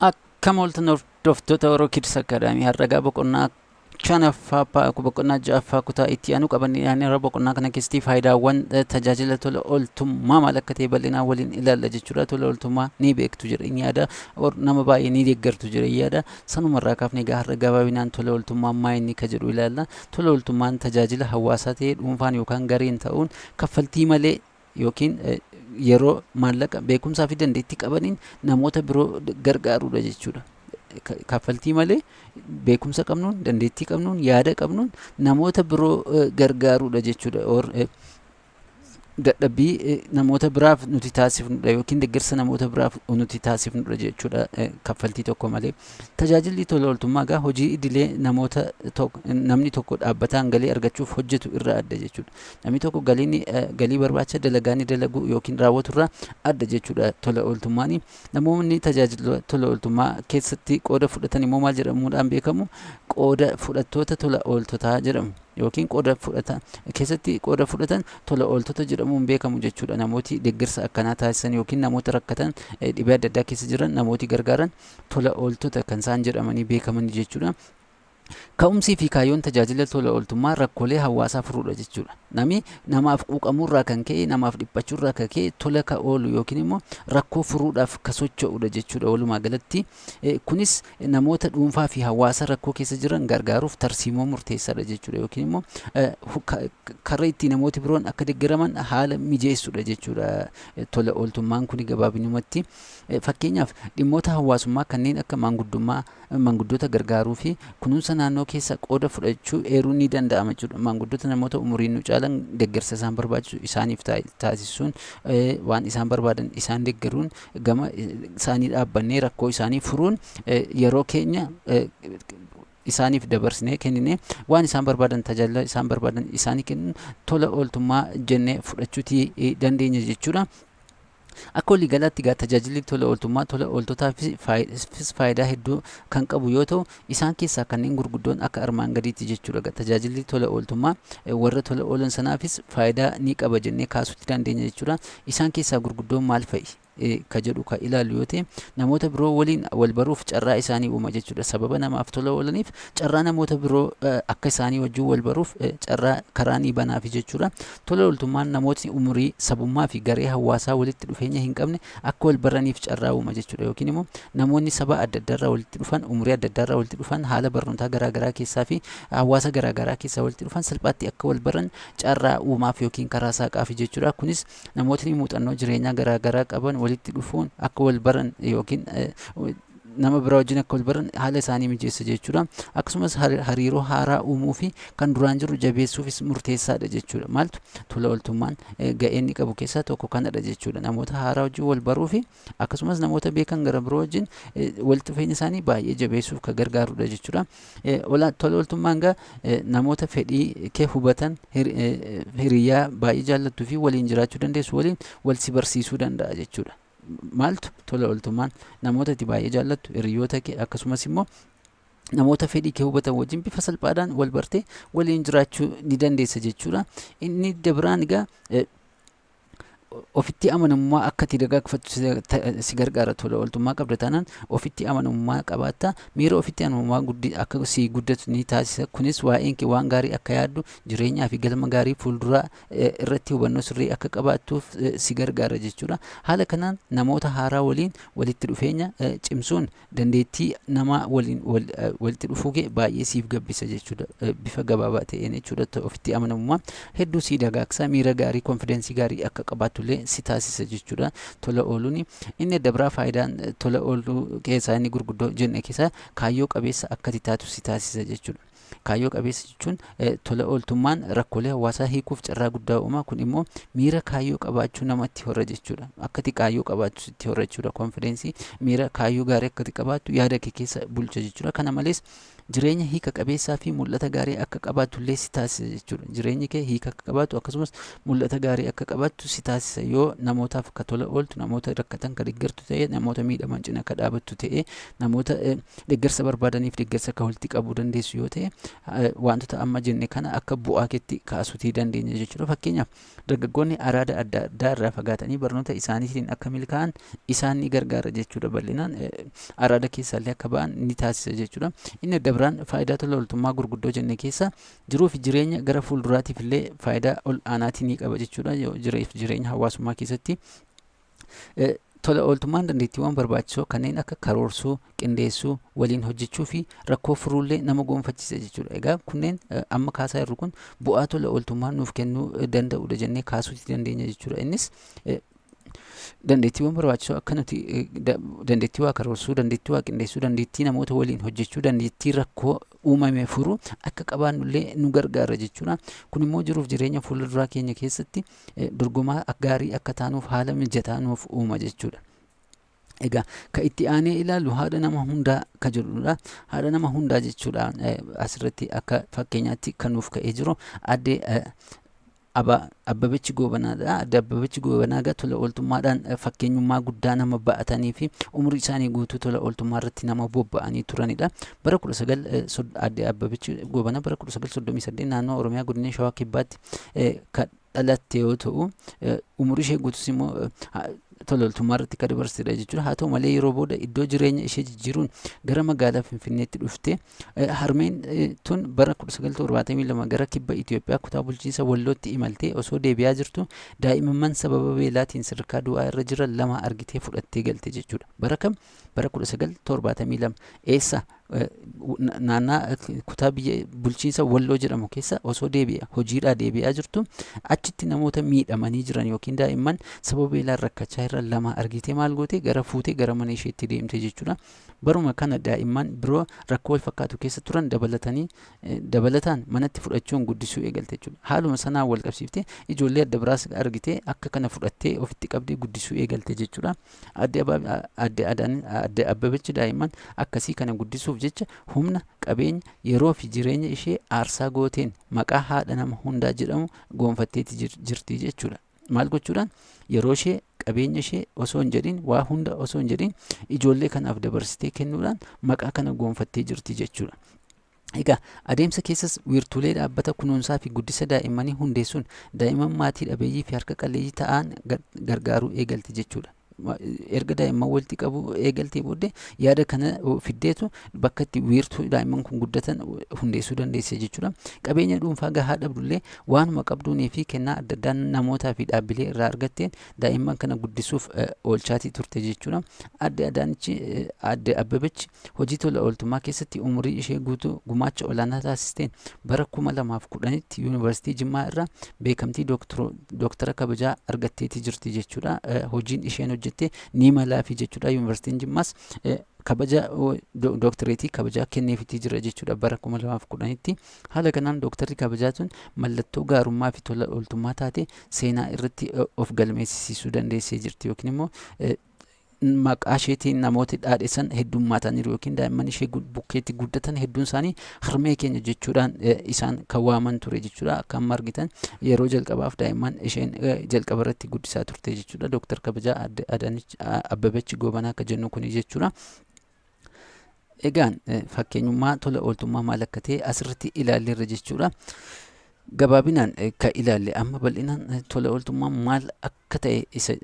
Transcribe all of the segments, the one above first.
Akkam ooltan, hordoftoota Oro Kids Academy? Har'agaa boqonnaa shanaffaa, boqonnaa ja'affaa kutaa itti aanu qabannee dhiyaanneerra. Boqonnaa kana keessatti faayidaawwan tajaajila tola ooltummaa maal akka ta'e bal'inaan waliin ilaalla jechuudha. Tola ooltummaa ni beektu jedheen yaada. Nama baay'ee ni deeggartu jedheen yaada. Sanumarraa kaafnee egaa har'a gabaabinaan tola ooltummaan maa inni ka jedhu ilaalla. Tola ooltummaan tajaajila hawaasaa ta'ee dhuunfaan yookaan gareen ta'uun kaffaltii malee yookiin yeroo, maallaqa, beekumsaa fi dandeettii qabaniin namoota biroo gargaaruudha jechuudha. Kaffaltii malee beekumsa qabnuun, dandeettii qabnuun, yaada qabnuun namoota biroo gargaaruudha jechuudha. Dadhabbii namoota biraaf nuti taasifnudha yookiin deeggarsa namoota biraaf nuti taasifnudha jechuudha, kaffaltii tokko malee. Tajaajilli tola ooltummaa egaa hojii idilee namoota namni tokko dhaabbataan galii argachuuf hojjetu irraa adda jechuudha. Namni tokko galii barbaacha dalagaa inni dalagu yookiin raawwatu irraa adda jechuudha tola ooltummaan. Namoonni tajaajila tola ooltummaa keessatti qooda fudhatan immoo maal jedhamuudhaan beekamu? Qooda fudhattoota tola ooltotaa jedhamu. Yookiin qooda fudhatan keessatti qooda fudhatan tola ooltota jedhamuun beekamu jechuudha. Namooti deeggarsa akkanaa taasisan yookiin namoota rakkatan, dhibee adda addaa keessa jiran namooti gargaaran tola ooltota kan isaan jedhamanii beekaman jechuudha. Ka'umsii fi kaayyoon tajaajila tola ooltummaa rakkoolee hawaasaa furuudha jechuudha. Namni namaaf quuqamuurraa kan ka'e, namaaf dhiphachuurraa kan ka'e tola ka oolu yookiin immoo rakkoo furuudhaaf ka socho'udha jechuudha walumaa galatti. Kunis namoota dhuunfaa fi hawaasa rakkoo keessa jiran gargaaruuf tarsiimoo murteessaadha jechuudha, yookiin immoo karaa itti namooti biroon akka deeggaraman haala mijeessuudha jechuudha tola ooltummaan kun gabaabinumatti. Fakkeenyaaf, dhimmoota hawaasummaa kanneen akka maanguddummaa, maanguddoota gargaaruu fi kunuunsa naannoo keessa qooda fudhachuu eeruun ni danda'ama jechuudha. Maanguddoota, namoota umuriin nu caalan, deeggarsa isaan barbaachisu isaaniif taasisuun, waan isaan barbaadan isaan deeggaruun, gama isaanii dhaabbannee rakkoo isaanii furuun, yeroo keenya isaaniif dabarsinee kenninee waan isaan barbaadan, tajaajila isaan barbaadan isaanii kennuun tola ooltummaa jennee fudhachuutii dandeenya jechuudha. Akka waliigalaatti egaa tajaajilli tola ooltummaa tola ooltotaafis faayidaa hedduu kan qabu yoo ta'u, isaan keessaa kanneen gurguddoon akka armaan gadiitti jechuudha. Tajaajilli tola ooltummaa warra tola oolan sanaafis faayidaa ni qaba jennee kaasuutti dandeenya jechuudha. Isaan keessaa gurguddoon maal fa'i ka jedhu ka ilaallu yoo ta'e, namoota biroo waliin wal baruuf carraa isaanii uuma jechuudha. Sababa namaaf tola oolaniif carraa namoota biroo akka isaanii wajjin wal baruuf carraa karaa ni banaafi jechuudha. Tola ooltummaan namootni umurii, sabummaa fi garee hawaasaa walitti dhufeenya hin qabne akka wal baraniif carraa uuma jechuudha. Yookiin immoo namoonni saba adda addaarraa walitti dhufan, umurii adda addaarraa walitti dhufan, haala barnootaa garaa garaa keessaa fi hawaasa garaa garaa keessaa walitti dhufan salphaatti akka wal baran carraa uumaaf yookiin karaa saaqaafi jechuudha. Kunis namootni muuxannoo jireenyaa garaa garaa qaban walitti dhufuun akka wal baran yookiin nama biraa wajjin akka wal baran haala isaanii mijeessa jechuudha. Akkasumas hariiroo haaraa uumuu fi kan duraan jiru jabeessuufis murteessaadha jechuudha. Maaltu tola ooltummaan ga'ee inni qabu keessaa tokko kanadha jechuudha. Namoota haaraa wajjin wal baruu fi akkasumas namoota beekan gara biroo wajjin walitti dhufeenya isaanii baay'ee jabeessuuf kan gargaarudha jechuudha. Tola ooltummaan egaa namoota fedhii kee hubatan, hiriyaa baay'ee jaallattuu fi waliin jiraachuu dandeessu waliin wal si barsiisuu danda'a jechuudha. Maaltu tola ooltummaan namoota itti baay'ee jaallattu, hiriyoota kee, akkasumas immoo namoota fedhii kee hubatan wajjin bifa salphaadhaan wal bartee waliin jiraachuu ni dandeessa jechuudha. Inni dabiraan egaa ofitti amanamummaa akka itti dagaagfattu si gargaara. Tola ooltummaa qabda taanaan ofitti amanamummaa qabaatta. Miira ofitti amanamummaa akka si guddatu ni taasisa. Kunis waa'een kee waan gaarii akka yaaddu, jireenyaa fi galma gaarii fuulduraa irratti hubannoo sirrii akka qabaattuuf si gargaara jechuudha. Haala kanaan namoota haaraa waliin walitti dhufeenya cimsuun dandeettii nama waliin walitti dhufuu kee baay'ee siif gabbisa jechuudha. Bifa gabaabaa ta'een jechuudha. Ofitti amanamummaa hedduu si dagaagsa, miira gaarii, confidence gaarii akka qabaattu illee si taasisa jechuudha. Tola ooluun inni adda biraa, faayidaan tola ooluu keessaa inni gurguddoo jenne keessaa, kaayyoo qabeessa akka ati taatu si taasisa jechuudha. Kaayyoo qabeessa jechuun tola ooltummaan rakkoolee hawaasaa hiikuuf carraa guddaa uuma. Kun immoo miira kaayyoo qabaachuu namatti hora jechuudha. Akka ati kaayyoo qabaattu sitti hora jechuudha. Confidence, miira kaayyoo gaarii akka ati qabaattu yaada kee keessa bulcha jechuudha. Kana malees jireenya hiika qabeessaa fi mul'ata gaarii akka qabaattu illee si taasisa jechuudha. Jireenyi kee hiika akka qabaatu akkasumas mul'ata gaarii akka qabaattu si taasisa. Yoo namootaaf ka tola ooltu, namoota rakkatan ka deeggartu ta'e, namoota miidhaman cina ka dhaabattu ta'e, namoota deeggarsa barbaadaniif deeggarsa akka walitti qabuu dandeessu yoo ta'e Wantoota amma jenne kana akka bu'aa keetti kaasuutii dandeenya jechuudha. Fakkeenyaaf, dargaggoonni araada adda addaa irraa fagaatanii barnoota isaaniitiin akka milkaa'an isaan ni gargaara jechuudha. Bal'inaan araada keessaallee akka ba'an ni taasisa jechuudha. Inni adda biraan faayidaa tola ooltummaa gurguddoo jenne keessa jiruu fi jireenya gara fuulduraatiif illee faayidaa ol aanaatii ni qaba jechuudha. Jireef jireenya hawaasummaa keessatti. Tola ooltummaan dandeettiiwwan barbaachisoo kanneen akka karoorsuu, qindeessuu, waliin hojjechuu fi rakkoo furuullee nama gonfachiisa jechuudha. Egaa kunneen amma kaasaa jirru kun bu'aa tola ooltummaan nuuf kennuu danda'udha jennee kaasuuti dandeenya jechuudha. Innis dandeettiiwwan barbaachisoo akka nuti dandeettii waa karoorsuu, dandeettii waa qindeessuu, dandeettii namoota waliin hojjechuu, dandeettii rakkoo uumame furuu akka qabaannullee nu gargaara jechuudha. Kun immoo jiruuf jireenya fuulduraa keenya keessatti dorgomaa gaarii akka taanuuf haala mijataa nuuf uuma jechuudha. Egaa ka itti aanee ilaallu haadha nama hundaa ka jedhudha. Haadha nama hundaa jechuudha, asirratti akka fakkeenyaatti kan nuuf ka'ee jiru addee Abbabechi Goobanaadha. Adde Abbabechi Goobanaa egaa tola ooltummaadhaan fakkeenyummaa guddaa nama ba'atanii fi umurii isaanii guutuu tola ooltummaa irratti nama bobba'anii turanidha. Bara 19 Adde Abbabechi Goobanaa bara 1938 naannoo Oromiyaa, godina Shawaa Kibbaatti kan dhalatte yoo ta'u, umurii ishee guutus immoo tola ooltummaa irratti kan dabarsitedha jechuudha. Haa ta'u malee, yeroo booda iddoo jireenya ishee jijjiiruun gara magaalaa Finfinneetti dhufte. Harmeen tun bara 1972 gara kibba Itoophiyaa, kutaa bulchiinsa Wallootti imaltee osoo deebi'aa jirtu daa'imman sababa beelaatiin sadarkaa du'aa irra jiran lama argitee fudhattee galte jechuudha. Bara kam? Bara 1972. Eessa? Naannaa kutaa biyya bulchiinsa Walloo jedhamu keessa osoo deebi'a hojiidhaa deebi'aa jirtu achitti namoota miidhamanii jiran yookiin daa'imman sababa beelaan rakkachaa jiran lama argitee maal goote? Gara fuutee gara mana isheetti deemte jechuudha. Baruma kana daa'imman biroo rakkoo wal fakkaatu keessa turan dabalatanii dabalataan manatti fudhachuun guddisuu eegalte jechuudha. Haaluma sanaan wal qabsiiftee ijoollee adda biraas argitee akka kana fudhattee ofitti qabdee guddisuu eegalte jechuudha. Adde Abbabechi daa'imman akkasii kana guddisuuf jecha humna, qabeenya, yeroo fi jireenya ishee aarsaa gooteen maqaa haadha nama hundaa jedhamu goonfatteeti jirti jechuudha. Maal gochuudhaan? Yeroo ishee, qabeenya ishee osoo hin jedhin, waa hunda osoo hin jedhin ijoollee kanaaf dabarsitee kennuudhaan maqaa kana goonfattee jirti jechuudha. Egaa adeemsa keessas wiirtuulee dhaabbata kunuunsaa fi guddisa daa'immanii hundeessuun daa'imman maatii dhabeeyyii fi harka qalleeyyii ta'an gargaaruu eegalte jechuudha. Erga daa'imman walitti qabuu eegaltee booddee yaada kana fiddeetu bakka itti wiirtuu daa'imman kun guddatan hundeessuu dandeesse jechuudha. Qabeenya dhuunfaa gahaa dhabdullee waanuma qabduunii fi kennaa adda addaa namootaa fi dhaabbilee irraa argatteen daa'imman kana guddisuuf oolchaatii turte jechuudha. Adde Adaanichi, Adde Abbabechi hojii tola ooltummaa keessatti umurii ishee guutuu gumaacha olaanaa taasisteen bara 2010tti Yuunivarsiitii Jimmaa irraa beekamtii dooktara kabajaa argatteeti jirti jechuudha. Hojiin isheen hojjette ni malaafi jechuudha. Yuunivarsiitiin Jimmaas kabaja dooktareetii kabajaa kenneefitii jira jechuudha bara 2010tti. Haala kanaan dooktarri kabajaa tun mallattoo gaarummaa fi tola ooltummaa taate seenaa irratti of galmeessisuu dandeessee jirti, yookiin immoo maqaa isheetiin namooti dhaadheessan heddummaataniiru, yookiin daa'imman ishee bukkeetti guddatan hedduun isaanii harmee keenya jechuudhaan isaan kan waaman ture jechuudha. Akka amma argitan yeroo jalqabaaf daa'imman isheen jalqaba irratti guddisaa turte jechuudha. Dooktar kabajaa Adde Adaanech Abbabechi Goobanaa akka jennu kuni jechuudha. Egaan fakkeenyummaa tola ooltummaa maal akka ta'e asirratti ilaalleerra jechuudha. Gabaabinaan kan ilaalle, amma bal'inaan tola ooltummaan maal akka ta'e isa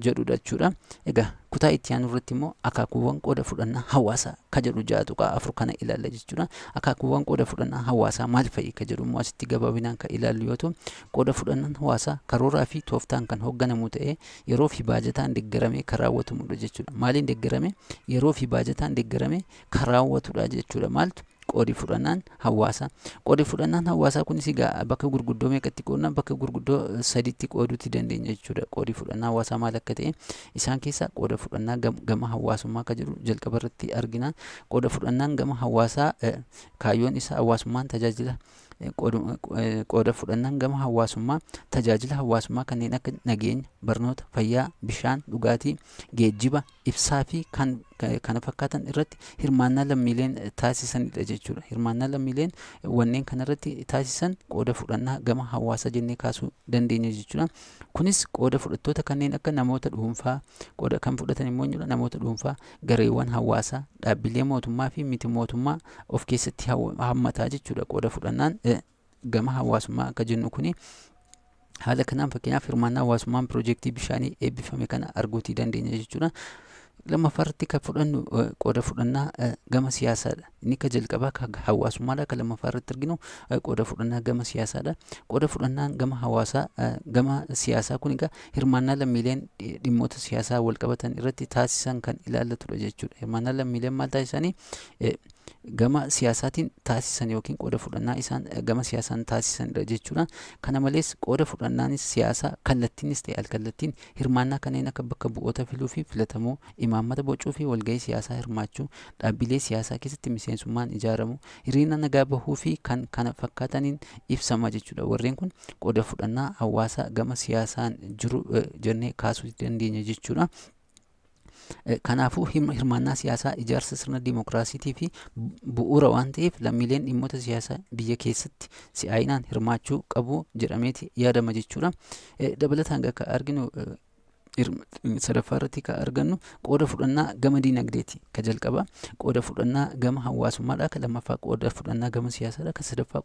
jedhudha jechuudha. Egaa kutaa itti aanu irratti immoo akaakuuwwan qooda fudhannaa hawaasaa ka jedhu 6.4 kana ilaalla jechuudha. Akaakuuwwan qooda fudhannaa hawaasaa maal fa'i ka jedhu immoo asitti gabaabinaan kan ilaallu yoo ta'u, qooda fudhannaan hawaasaa karooraa fi tooftaan kan hoogganamu ta'ee yeroo fi baajataan deeggaramee kan raawwatamudha jechuudha. Maaliin deeggarame? Yeroo fi baajataan deeggaramee kan raawwatudha jechuudha. Maaltu? Qoodi fudhannaan hawaasaa. Qoodi fudhannaan hawaasaa kunis egaa bakka gurguddoo meeqatti qoodna? Bakka gurguddoo saditti qooduuti dandeenya jechuudha. Qoodi fudhannaa hawaasaa maal akka ta'e, isaan keessaa qooda fudhannaa gama hawaasummaa akka jedhu jalqaba irratti argina. Qooda fudhannaan gama hawaasaa kaayyoon isaa hawaasummaan tajaajila Qooda fudhannaan gama hawaasummaa tajaajila hawaasummaa kanneen akka nageenya, barnoota, fayyaa, bishaan, dhugaatii, geejjiba, ibsaa fi kan kana fakkaatan irratti hirmaannaa lammiileen taasisanidha jechuudha. Hirmaannaa lammiileen wanneen kanarratti taasisan qooda fudhannaa gama hawaasaa jennee kaasuu dandeenya jechuudha. Kunis qooda fudhattoota kanneen akka namoota dhuunfaa, qooda kan fudhatan immoo namoota dhuunfaa, gareewwan hawaasaa, dhaabbilee mootummaa fi miti mootummaa of keessatti hammataa jechuudha. Qooda fudhannaan gama hawaasummaa akka jennu kuni haala kanaan, fakkeenyaaf, hirmaannaa hawaasummaan piroojeektii bishaanii eebbifame kana arguutii dandeenya jechuudha. Lammaffaa irratti kan fudhannu qooda fudhannaa gama siyaasaadha. Inni ka jalqabaa ka hawaasummaadha. Kan lammaffaa irratti arginu qooda fudhannaa gama siyaasaadha. Qooda fudhannaan gama hawaasaa gama siyaasaa kun egaa hirmaannaa lammiileen dhimmoota siyaasaa wal qabatan irratti taasisan kan ilaallatudha jechuudha. Hirmaannaa lammiileen maal taasisanii gama siyaasaatiin taasisan yookiin qooda fudhannaa isaan gama siyaasaan taasisanidha jechuudha. Kana malees, qooda fudhannaanis siyaasaa kallattiinis ta'e alkallattiin hirmaannaa kanneen akka bakka bu'oota filuu fi filatamuu, imaammata bocuu fi walgahii siyaasaa hirmaachuu, dhaabbilee siyaasaa keessatti miseensummaan ijaaramu, hiriira nagaa bahuu fi kan kana fakkaataniin ibsama jechuudha. Warreen kun qooda fudhannaa hawaasaa gama siyaasaan jiru jennee kaasuu dandeenya jechuudha. Kanaafuu, hirmaannaa siyaasaa ijaarsa sirna dimookiraasiitii fi bu'uura waan ta'eef, lammiileen dhimmoota siyaasaa biyya keessatti si'aayinaan hirmaachuu qabu jedhameeti yaadama jechuudha. Dabalataan akka arginu, sadaffaa irratti kan argannu qooda fudhannaa gama diinagdeeti. Ka jalqabaa qooda fudhannaa gama hawaasummaadha. Ka lammaffaa qooda fudhannaa gama siyaasaadha. Ka sadaffaa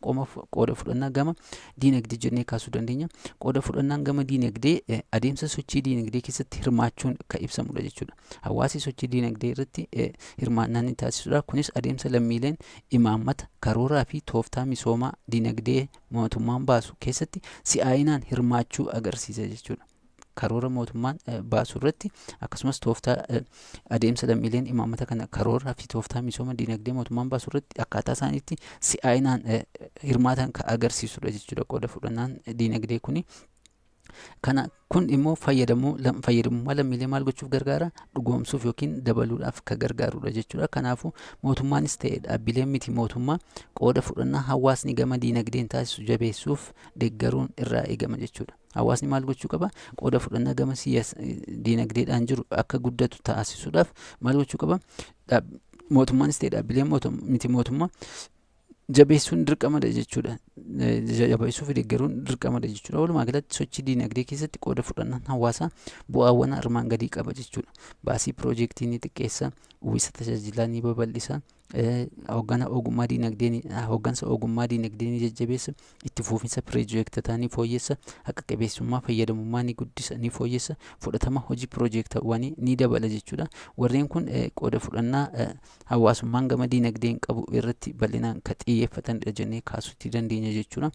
qooda fudhannaa gama diinagdee jennee kaasuu dandeenya. Qooda fudhannaan gama diinagdee adeemsa sochii diinagdee keessatti hirmaachuun kan ibsamudha jechuudha. Hawaasi sochii diinagdee irratti hirmaannaa ni taasisudha. Kunis adeemsa lammiileen imaammata, karooraa fi tooftaa misoomaa diinagdee mootummaan baasu keessatti si'aayinaan hirmaachuu agarsiisa jechuudha. Karoora mootummaan baasu irratti, akkasumas tooftaa adeemsa lammiileen imaammata kana, karooraa fi tooftaa misooma diinagdee mootummaan baasu irratti akkaataa isaaniitti si'aayinaan hirmaatan kan agarsiisudha jechuudha qooda fudhannaan diinagdee kuni. Kana kun immoo fayyadamummaa lammiilee maal gochuuf gargaara? Dhugoomsuuf yookiin dabaluudhaaf kan gargaarudha jechuudha. Kanaafuu, mootummaanis ta'e dhaabbileen miti mootummaa qooda fudhannaa hawaasni gama diinagdeen taasisu jabeessuuf deeggaruun irraa eegama jechuudha. Hawaasni maal gochuu qaba? Qooda fudhannaa gama diinagdeedhaan jiru akka guddatu taasisuudhaaf maal gochuu qaba? Mootummaanis ta'e dhaabbileen miti mootummaa jabeessuun dirqamadha jechuudha. Jabeessuu fi deeggaruun dirqamadha jechuudha. Walumaa galatti, sochii diinagdee keessatti qooda fudhannaan hawaasaa bu'aawwan armaan gadii qaba jechuudha. Baasii piroojeektii ni xiqqeessa, uwwisa tajaajilaa ni babal'isa, hooggansa ogummaa diinagdee ni jajjabeessa, itti fufinsa piroojeektotaa ni fooyyessa, haqa qabeessummaa fayyadamummaa ni guddisa, ni fooyyessa, fudhatama hojii piroojeektawwanii ni dabala jechuudha. Warreen kun qooda fudhannaa hawaasummaan gama diinagdeen qabu irratti bal'inaan kan xiyyeeffatanidha jennee kaasuutti dandeenya jechuudha.